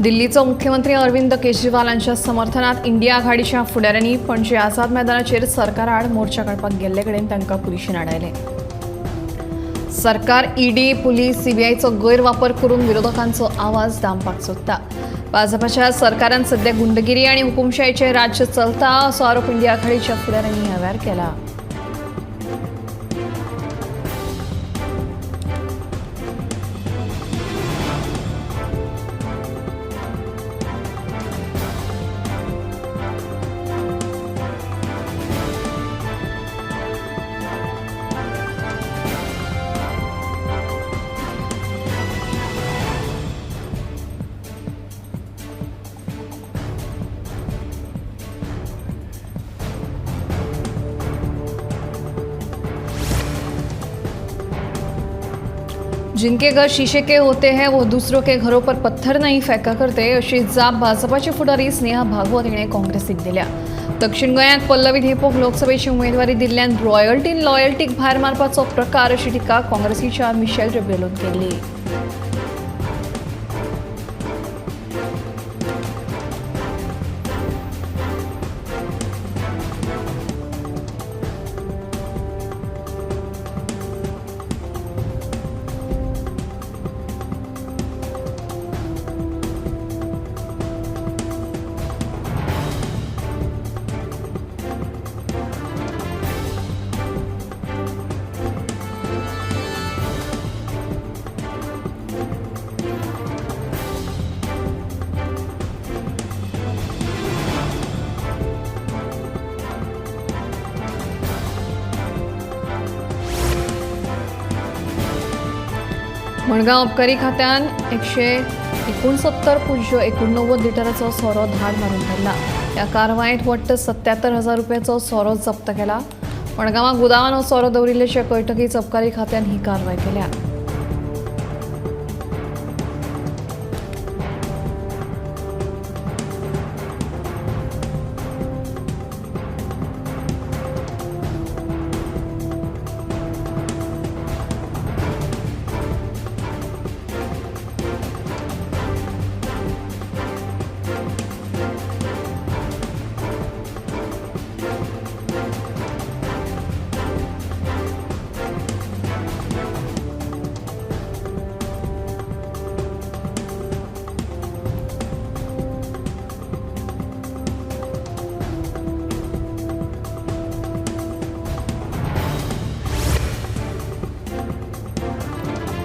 दिल्लीचो मुख्यमंत्री अरविंद केजरीवाल हांच्या समर्थनात इंडिया आघाडीच्या फुडाऱ्यांनी पणजे आझाद मैदानाचेर सरकाराआड मोर्चा काडपाक गेल्ले कडेन तांकां पुलिशेन आडायले. सरकार ईडी, पुलीस, सीबीआयचो गैरवापर करून विरोधकांचो आवाज दामपाक सोदता. भाजपाच्या सरकारान सध्या गुंडगिरी आनी हुकुमशाहीचें राज्य चलता असो आरोप इंडिया आघाडीच्या फुडाऱ्यांनी ह्या वेळार केला. जिनके घर शीशे के होते हैं वो दूसरों के घरों पर पत्थर नहीं फेंका करते अशी जाप भाजपाची फुडारी स्नेहा भागवत हिणे काँग्रेसीक दिल्या. दक्षिण गोंयांत पल्लवी धेंपोक लोकसभेची उमेदवारी दिल्ल्यान रॉयल्टीन लॉयल्टीक भायर मारपाचो प्रकार अशी टिका काँग्रेसीच्या मिशेल रिबेलोन केल्ली. मडगांव अबकारी खात्यान 169.89 लिटराचो सोरो धाड मारून धरला. ह्या कारवायेंत वट्ट 77,000 रुपयाचो सोरो जप्त केला. मडगांवां गुदावान हो सोरो दवरिल्ल्याचें कळटकीच अबकारी खात्यान ही कारवाय केल्या.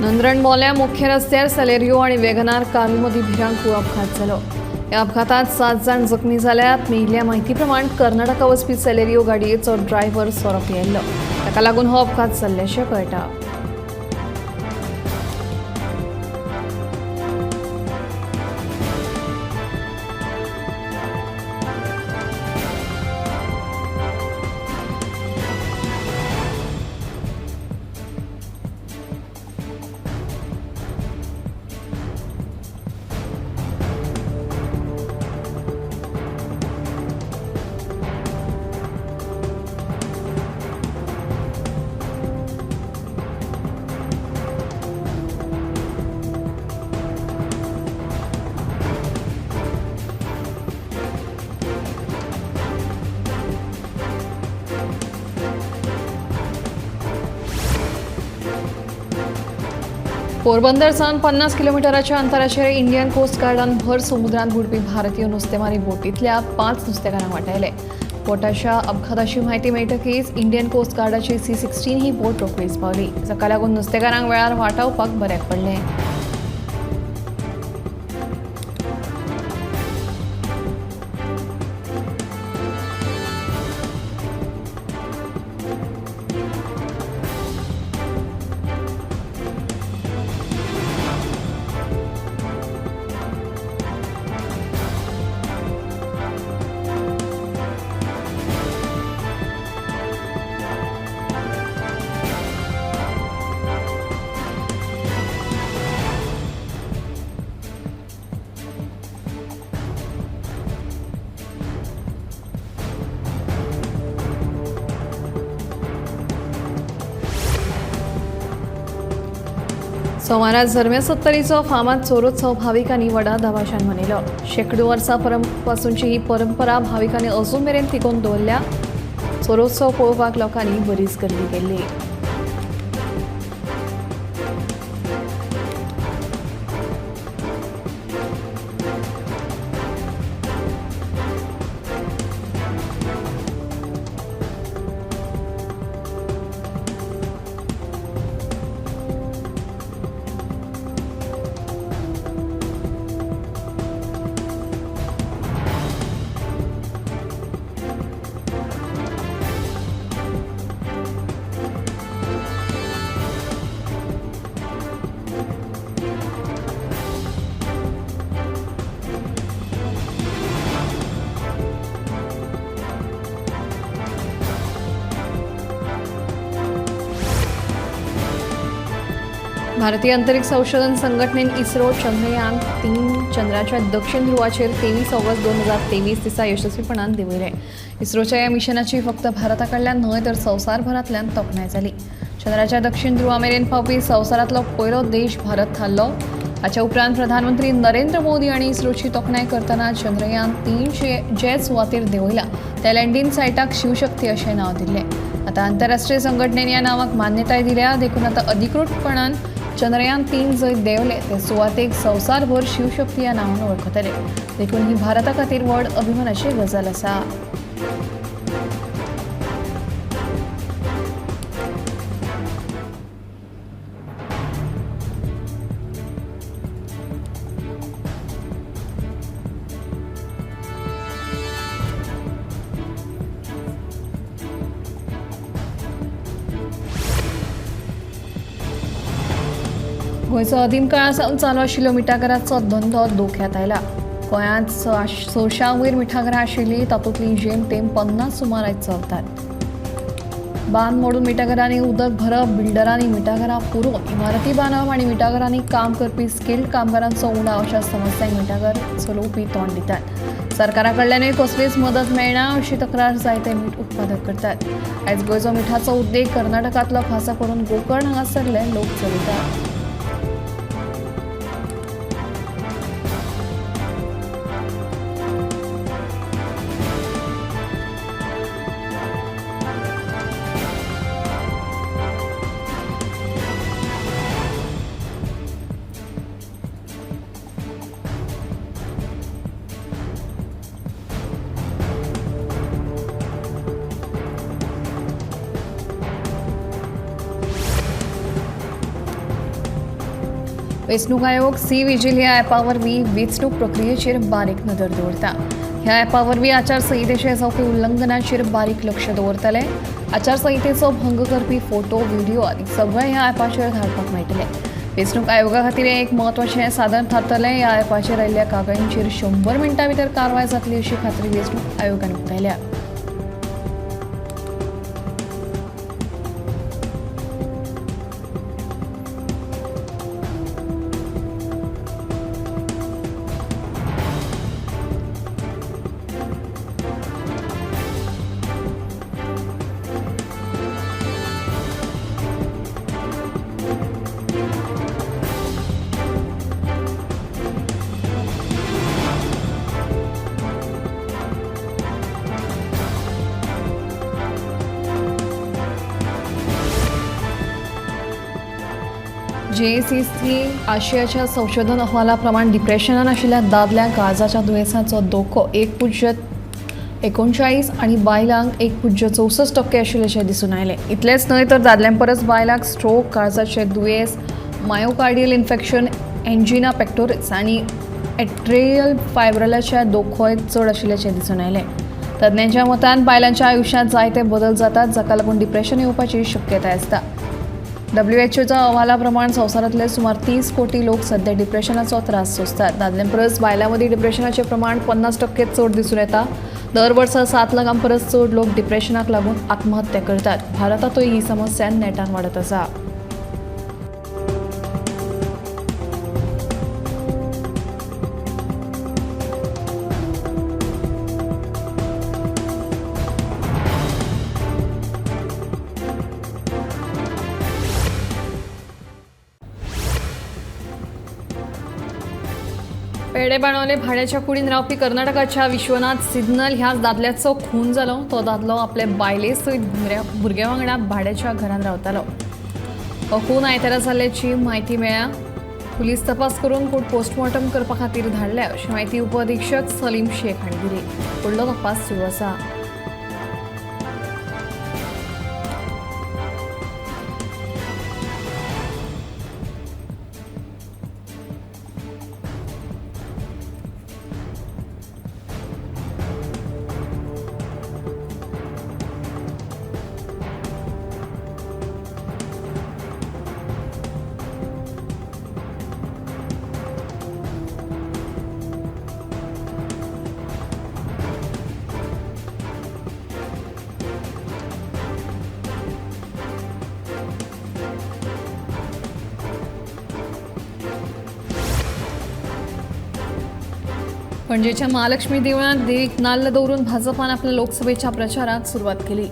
नंद्रण मोल्या मुख्य रस्त्यार सेलेरियो आनी वेगनार कारी मदीं भिरांकूळ अपघात जालो. ह्या अपघातांत 7 जाण जखमी जाल्यात. मेळिल्ल्या म्हायती प्रमाण कर्नाटका वचपी सेलेरियो गाडयेचो ड्रायव्हर सोरो पियेल्लो. ताका लागून हो अपघात जाल्ल्याचें कळटा. पोरबंदर सावन 50 किलोमिटराच्या अंतराचेर इंडियन कोस्ट गार्डान भर समुद्रांत बुडपी भारतीय नुस्तेमारी बोटींतल्या 5 नुस्तेकारांक वाटायले. बोटाच्या अपघाताची म्हायती मेळटकीच इंडियन कोस्ट गार्डाची C-16 ही बोट रोखडीच पावली. जाका लागून नुस्तेकारांक वेळार वाटावपाक बऱ्याक पडलें. सोमारा झरम्या सत्तरीचो फामाद चोरोत्सव भाविकांनी व्हडा दबाज्यान मनयलो. शेकडो वर्सां पासूनची ही परंपरा भाविकांनी अजून मेरेन तिगोवन दवरल्या. चोरोत्सव पळोवपाक लोकांनी बरीच गर्दी केल्ली. भारतीय अंतरिक्ष संशोधन संघटनेन इस्रो चंद्रयान 3 चंद्राच्या दक्षिण ध्रुवाचेर 23 ऑगस्ट 2023 दिसा यशस्वीपणान देंवयलें. इस्रोच्या ह्या मिशनाची फक्त भारता कडल्यान न्हय तर संवसारभरांतल्यान तोखणाय जाली. चंद्राच्या दक्षिण ध्रुवा मेरेन पावपी संवसारांतलो पयलो देश भारत थारलो. हाच्या उपरांत प्रधानमंत्री नरेंद्र मोदी हांणी इस्रोची तोखणाय करतना चंद्रयान 3 जे सुवातेर देंवयला त्या लँडिंग सायटाक शिवशक्ती अशें नांव दिल्लें. आतां आंतरराष्ट्रीय संघटनेन ह्या नांवाक मान्यताय दिल्या देखून आतां अधिकृतपणान चंद्रयान 3 जंय देंवले ते सुवातेक संवसारभर शिवशक्ती ह्या नांवान वळखतले. देखून ही भारता खातीर व्हड अभिमानाची गजाल आसा. गोंयचो अदीम काळा सावन चालू आशिल्लो मिठागराचो धंदो धोक्यांत आयला. गोंयांत 600 वयर मिठागरां आशिल्लीं, तातूंतलीं जेमतेम 50 सुमार आयज चलतात. बांद मोडून मिठागरांनी उदक भरप, बिल्डरांनी मिठागरां पुरोवन इमारती बांदप आनी मिठागरांनी काम करपी स्किल्ड कामगारांचो उणाव अशा समस्यांक मिठागर चलोवपी तोंड दितात. सरकारा कडल्यानूय कसलीच मदत मेळना अशी तक्रार जायते मीठ उत्पादक करतात. आयज गोंयचो मिठाचो उद्देग कर्नाटकांतलो खासा करून गोकर्ण हांगासरले लोक चलयतात. वेंचणूक आयोग सी विजील ह्या ॲपा वरवीं वेंचणूक प्रक्रियेचेर बारीक नदर दवरता. ह्या ॲपा वरवीं आचारसंहितेचेर जावपी उल्लंघनाचेर बारीक लक्ष दवरतले. आचारसंहितेचो भंग करपी फोटो, व्हिडिओ आदी सगळें ह्या ॲपाचेर धाडपाक मेळटलें. वेंचणूक आयोगा खातीर हें एक म्हत्वाचें साधन थारतलें. ह्या ॲपाचेर आयिल्ल्या कागाळींचेर 100 मिनटां भितर कारवाय जातली अशी खात्री वेंचणूक आयोगान उक्तायल्या. जेएसीसी आशियाच्या संशोधन अहवालाप्रमाण डिप्रेशनान आशिल्ल्या दादल्यांक काळजाच्या दुयेंसाचो धोको 1.39 आनी बायलांक 1.64% आशिल्ल्याचें दिसून आयलें. इतलेंच न्हय तर दादल्यां परस बायलांक स्ट्रोक, काळजाचें दुयेंस, मायोकार्डियल इन्फेक्शन, एन्जिना पेक्टोरिस आनी एट्रियल फायब्रलाच्या धोकोय चड आशिल्ल्याचें दिसून आयलें. तज्ञांच्या मतान बायलांच्या आयुश्यांत जायते बदल जातात जाका लागून डिप्रेशन येवपाची शक्यताय आसता. डब्ल्यूएचओच्या अहवालाप्रमाण संवसारांतले सुमार 30 कोटी लोक सध्या डिप्रेशनाचो त्रास सोंसतात. दादल्यां परस बायलां मदीं डिप्रेशनाचें प्रमाण 50% चड दिसून येता. दर वर्सा 7 लाखां परस चड लोक डिप्रेशनाक लागून आत्महत्या करतात. भारतांतूय ही समस्या नेटान वाडत आसा. पेडे बाणावले भाड्याच्या कुडीन रावपी कर्नाटकाच्या विश्वनाथ सिग्नल ह्याच दादल्याचो खून जालो. तो दादलो आपले बायले सयत भुरग्या वांगडा भाड्याच्या घरान रावतालो. हो खून आयतारा जाल्ल्याची म्हायती मेळ्ळ्या. पुलीस तपास करून कूड पोस्टमॉर्टम करपा खातीर धाडल्या अशी म्हायती उपअधिक्षक सलीम शेख हांणी दिली. फुडलो तपास सुरू आसा. पणजेच्या महालक्ष्मी देवळात देवीक नाल्ल दवरून भाजपान आपल्या लोकसभेच्या प्रचाराक सुरवात केली.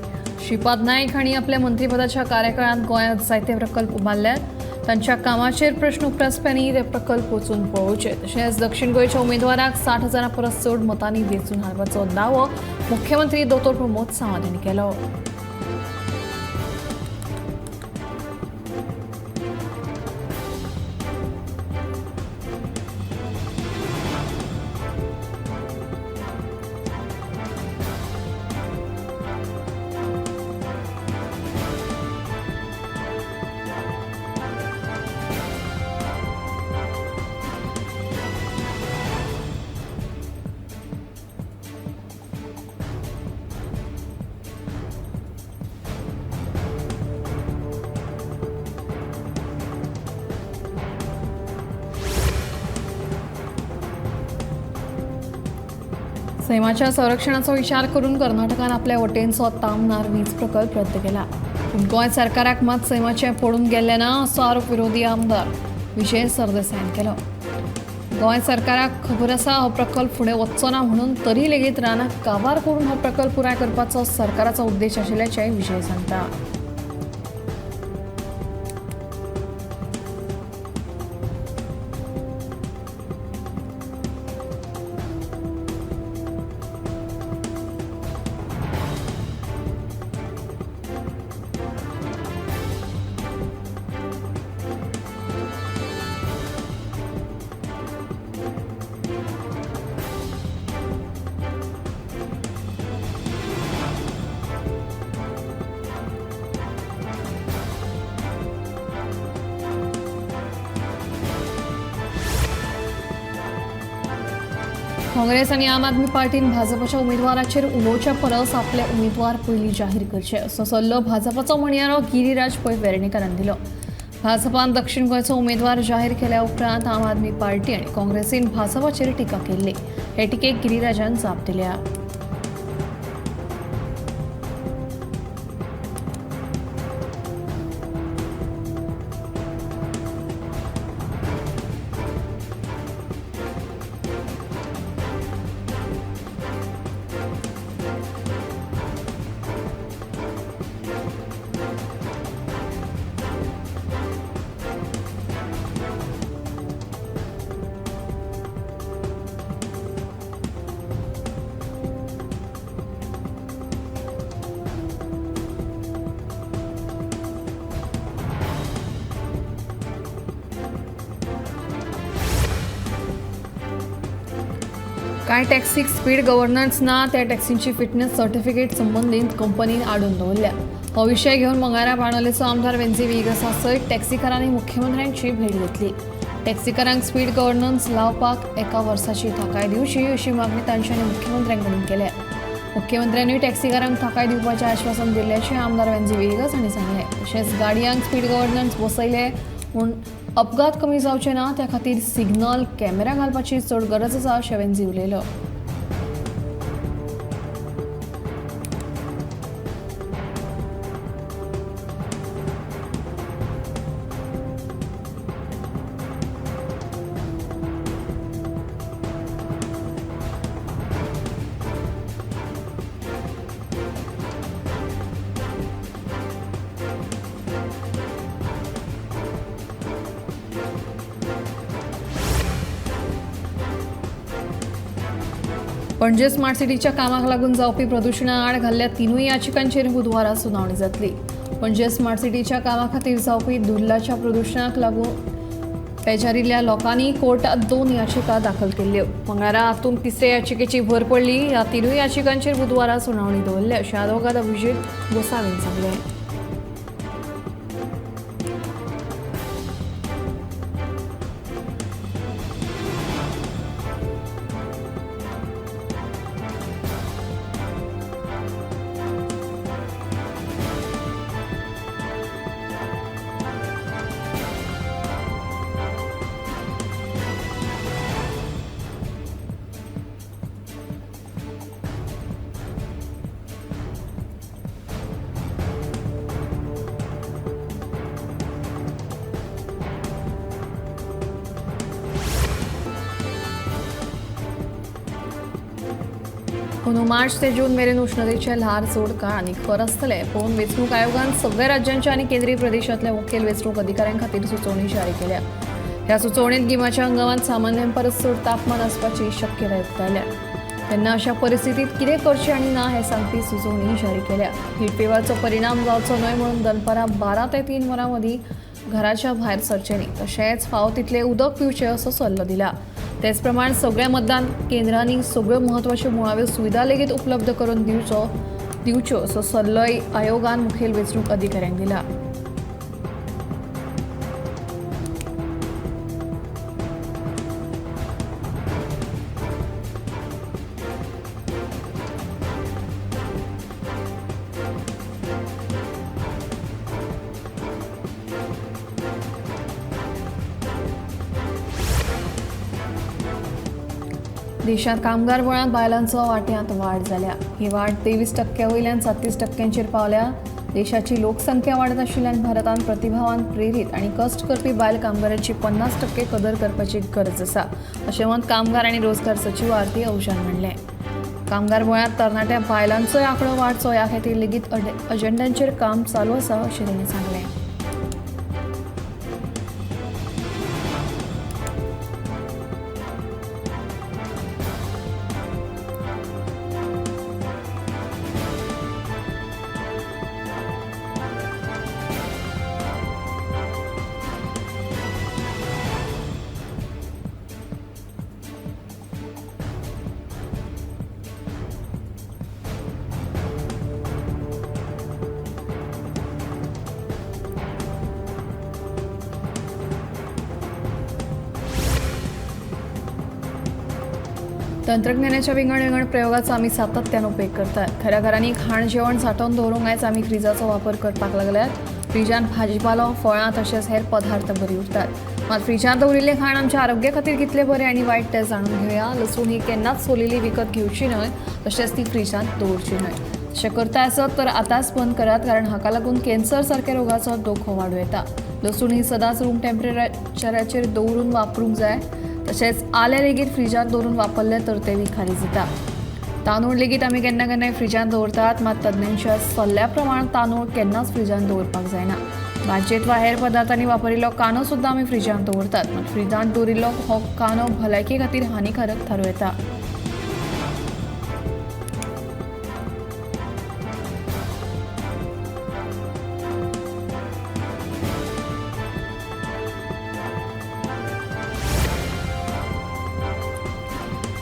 श्रीपाद नायक हांणी आपल्या मंत्रीपदाच्या कार्यकाळात गोंयांत जायते प्रकल्प उबारल्यात. तांच्या कामाचेर प्रश्न उप्रासप्यांनी ते प्रकल्प वचून पळोवचे. तशेंच दक्षिण गोंयच्या उमेदवाराक 60,000 परस चड मतांनी वेंचून हाडपाचो दावो मुख्यमंत्री दोतोर प्रमोद सावंत हांणी केलो. सैमाच्या संरक्षणाचो विचार करून कर्नाटकान आपल्या वटेनचो तामनार वीज प्रकल्प रद्द केला. पूण गोंय सरकाराक मात सैमाचें पडून गेल्लें ना असो आरोप विरोधी आमदार विजय सरदेसायान केलो. गोंय सरकाराक खबर आसा हो प्रकल्प फुडें वचचो ना म्हणून तरी लेगीत रानाक काबार करून हो प्रकल्प पुराय करपाचो सरकाराचो उद्देश आशिल्ल्याचें विजय सांगता. काँग्रेस आनी आम आदमी पार्टीन भाजपाच्या उमेदवाराचेर उलोवच्या परस आपले उमेदवार पयलीं जाहीर करचे असो सल्लो भाजपाचो म्हणयारो गिरीराज पै वेर्णेकारान दिलो. भाजपान दक्षिण गोंयचो उमेदवार जाहीर केल्या उपरांत आम आदमी पार्टी आनी काँग्रेसीन भाजपाचेर टिका केल्ली. हे टिकेक गिरीराजान जाप दिल्या. कांय टॅक्सीक स्पीड गव्हर्नन्स ना त्या टॅक्सींची फिटनेस सर्टिफिकेट संबंदीत कंपनीन आडून दवरल्या. हो विशय घेवन मंगारा बाणावलेचो आमदार वेन्झी व्हिएगसा सयत टॅक्सीकारांनी मुख्यमंत्र्यांची भेट घेतली. टॅक्सीकारांक स्पीड गव्हर्नन्स लावपाक 1 वर्साची थाकाय दिवची अशी मागणी तांच्यांनी मुख्यमंत्र्यांकडेन केल्या. मुख्यमंत्र्यांनी टॅक्सीकारांक थाकाय दिवपाचें आश्वासन दिल्ल्याचें आमदार वेन्झी व्हिएगस हांणी सांगलें. तशेंच गाडयांक स्पीड गव्हर्नन्स बसयले म्हूण अपघात कमी जावचे ना त्या खातीर सिग्नल कॅमेरा घालपाची चड गरज आसा अशें वेन्झी उलयलो. पणजे स्मार्ट सिटीच्या कामाक लागून जावपी प्रदुशणा आड घाल्ल्या तिनूय याचिकांचेर बुधवारा सुनावणी जातली. पणजे स्मार्ट सिटीच्या कामा खातीर जावपी धुल्लाच्या प्रदुशणाक लागून पेजारिल्ल्या लोकांनी कोर्टात 2 याचिका दाखल केल्ल्यो. मंगळारा हातूंत तिसऱ्या याचिकेची भर पडली. ह्या तिनूय याचिकांचेर बुधवारा सुनावणी दवरल्या अशें आदवोगाद अभिजीत गोसावीन सांगलें. अंदू मार्च ते जून मेरेन उष्णतेचे ल्हार चड काळ आनी खर आसतले. पळोवन वेंचणूक आयोगान सगळ्या राज्यांच्या आनी केंद्रीय प्रदेशांतल्या मुखेल वेंचणूक अधिकाऱ्यां खातीर सुचोवणी जारी केल्या. ह्या सुचोवणेंत गिमाच्या हंगामांत सामान्य परस चड तापमान आसपाची शक्यताय उक्तायल्या. तेन्ना अशा परिस्थितीत कितें करचें आनी ना हें सांगपी सुचोवणी जारी केल्या. हिटवेवाचो परिणाम जावचो न्हय म्हणून दनपारां 12 ते 3 वरां मदीं घराच्या भायर सरचें न्ही, तशेंच फावो तितलें उदक पिवचें असो सल्लो दिला. तेच प्रमाण सगळ्या मतदान केंद्रांनी सगळ्यो म्हत्वाच्यो मुळाव्यो सुविधा लेगीत उपलब्ध करून दिवच्यो असो सल्लोय आयोगान मुखेल वेंचणूक अधिकाऱ्यांक दिला. देशांत कामगार बळांत बायलांचो वांट्यांत वाड जाल्या. ही वाड 23% वयल्यान 37% पावल्या. देशाची लोकसंख्या वाडत आशिल्ल्यान भारतान प्रतिभावान, प्रेरीत आनी कश्ट करपी बायल कामगारांची 50% कदर करपाची गरज आसा अशें मत कामगार आनी रोजगार सचीव आरती आहूजान म्हणलें. कामगार बळांत तरणाट्या बायलांचोय आंकडो वाडचो ह्या खातीर लेगीत अजेंड्यांचेर काम चालू आसा अशें तांणी सांगलें. तंत्रज्ञानाच्या विंगड विंगड प्रयोगाचो आमी सातत्यान उपेग करतात. खऱ्या घरांनी खाण जेवण सांठोवन दवरूंक आयज आमी फ्रिजाचो वापर करपाक लागल्यात. फ्रिजान भाजीपालो, फळां तशेंच हेर पदार्थ बरी उरतात. मात फ्रिजांत दवरिल्लें खाण आमच्या आरोग्या खातीर कितलें बरें आनी वायट तें जाणून घेवया. लसूण ही केन्नाच सोलिल्ली विकत घेवची न्हय, तशेंच ती फ्रिजांत दवरची न्हय. तशें करता आसत तर आतांच बंद करात, कारण हाका लागून कॅन्सर सारक्या रोगाचो धोको वाडूं येता. लसूण ही सदांच रूम टेम्परेचराचेर दवरून वापरूंक जाय. तशेंच आलें लेगीत फ्रिजांत दवरून वापरलें तर तें विखारी जाता. तांदूळ लेगीत आमी केन्ना केन्नाय फ्रिजांत दवरतात, मात तज्ञांच्या सल्ल्या प्रमाण तांदूळ केन्नाच फ्रिजांत दवरपाक जायना. भाजयेंत वा हेर पदार्थांनी वापरिल्लो कांदो सुद्दां आमी फ्रिजांत दवरतात, मात फ्रिजांत दवरिल्लो हो कांदो भलायके खातीर हानिकारक थारूं येता.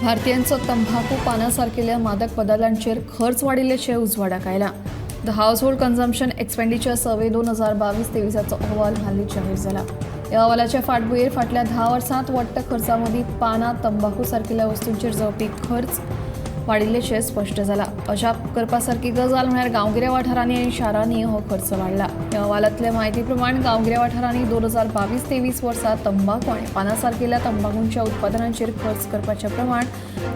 भारतीयांचो तंबाखू पानां सारकेल्या मादक पदार्थांचेर खर्च वाडिल्ल्याचें उजवाडाक आयलां. The household consumption expenditure survey 2022-23 अहवाल हालींच जाहीर जाला. ह्या अहवालाच्या फाटभुंयेर फाटल्या 10 वर्सांत वट्ट खर्चा मदीं पानां, तंबाखू सारकेल्या वस्तूंचेर जावपी खर्च वाडिल्ल्याचें स्पश्ट जाला. अजाप करपा सारकी गजाल म्हळ्यार गांवगिऱ्या वाठारांनी आनी शारांनी हो खर्च वाडला. ह्या अहवालांतल्या म्हायती प्रमाण गांवगिऱ्या वाठारांनी 2022-23 वर्सा तंबाखू आनी पानां सारकेल्या तंबाखूंच्या उत्पादनांचेर खर्च करपाचें प्रमाण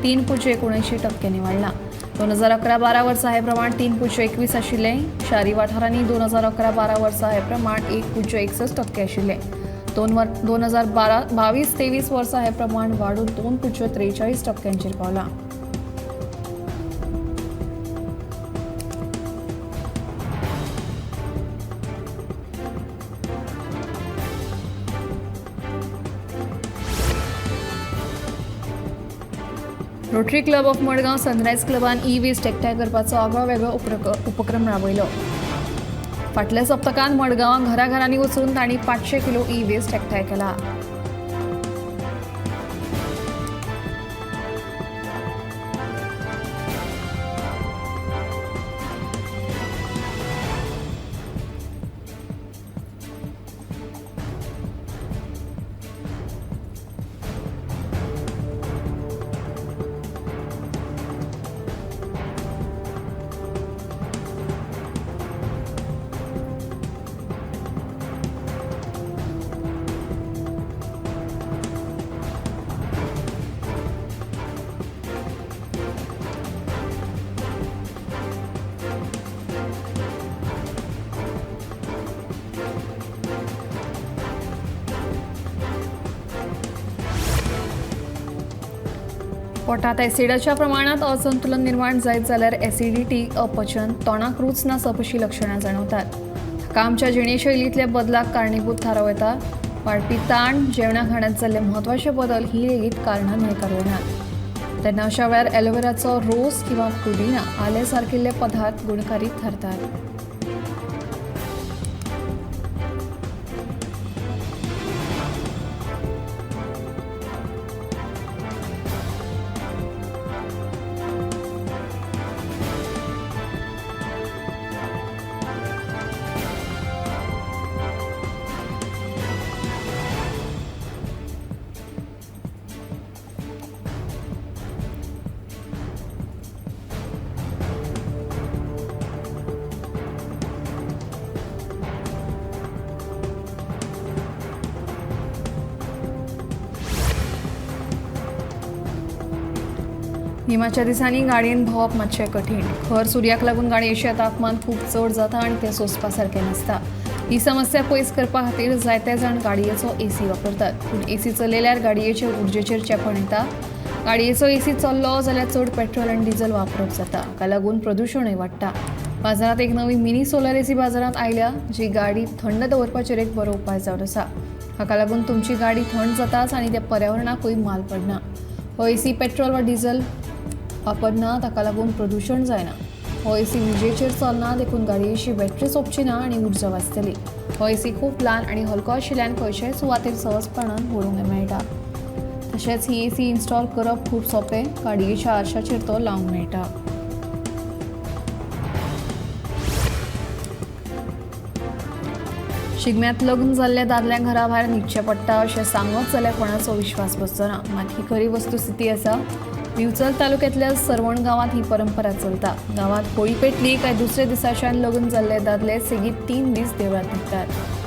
3.79% वाडलां. 2011-12 वर्सा हें प्रमाण 3.21 आशिल्लें. शारी वाठारांनी 2011-12 वर्सा हें प्रमाण 1.61% आशिल्लें. 2022-23 वर्सा हें प्रमाण वाडून 2.43% पावलां. Rotary Club of Madgaon Sunrise क्लबान ई वेस्ट एकठांय करपाचो आगळो वेगळो उपक्रम राबयलो. फाटल्या सप्तकांत मडगांवां घराघरांनी वचून तांणी 500 किलो ई वेस्ट एकठांय केला. पोटात ॲसिडाच्या प्रमाणात असंतुलन निर्माण जायत जाल्यार ॲसिडिटी, अपचन, तोंडाक रूच नासप अशी लक्षणां जाणवतात. हाका आमच्या जिणेशैलींतल्या बदलाक कारणीभूत थारावं येता. वाडपी ताण, जेवणा खाणांत जाल्ले म्हत्वाचे बदल ही लेगीत कारणां न्हयकारूं येनात. तेन्ना अशा वेळार एलोवेराचो रोस किंवा पुदिना, आले सारकिल्ले पदार्थ गुणकारी थारतात. गिमाच्या दिसांनी गाडयेन भोंवप मातशें कठीण. खर सुर्याक लागून गाडयेचें तापमान खूब चड जाता आनी तें सोंसपा सारकें नासता. ही समस्या पयस करपा खातीर जायते जाण गाडयेचो एसी वापरतात. पूण एसी चलयल्यार गाडयेचे उर्जेचेर चेपण येता. गाडयेचो एसी चल्लो जाल्यार चड पेट्रोल आनी डिझल वापरप जाता. हाका लागून प्रदुशणूय वाडटा. बाजारांत एक नवी मिनी सोलर एसी बाजारांत आयल्या, जी गाडी थंड दवरपाचेर एक बरो उपाय जावन आसा. हाका लागून तुमची गाडी थंड जाताच आनी त्या पर्यावरणाकूय माल पडना. हो एसी पेट्रोल वा डिझल वापरना, ताका लागून प्रदूशण जायना. हो एसी विजेचेर चलना, देखून गाडयेची बॅटरी सोंपची ना आनी उर्जा वाचतली. हो एसी खूब ल्हान आनी हलको आशिल्ल्यान खंयच्याय सुवातेर सहजपणान व्हरूंक मेळटा. तशेंच ही एसी इन्स्टॉल करप खूब सोंपें. गाडयेच्या आरशाचेर तो लावंक मेळटा. शिगम्यांत लग्न जाल्ल्या दादल्यांक घरा भायर न्हिदचें पडटा अशें सांगत जाल्यार कोणाचो विश्वास बसचो ना. मात ही खरी वस्तुस्थिती आसा. दिवचल तालुक्यांतल्या सरवण गांवांत ही परंपरा चलता. गांवांत होळी पेटली काय दुसऱ्या दिसाच्यान लग्न जाल्ले दादले सेगीत 3 दीस देवळांत न्हिदतात.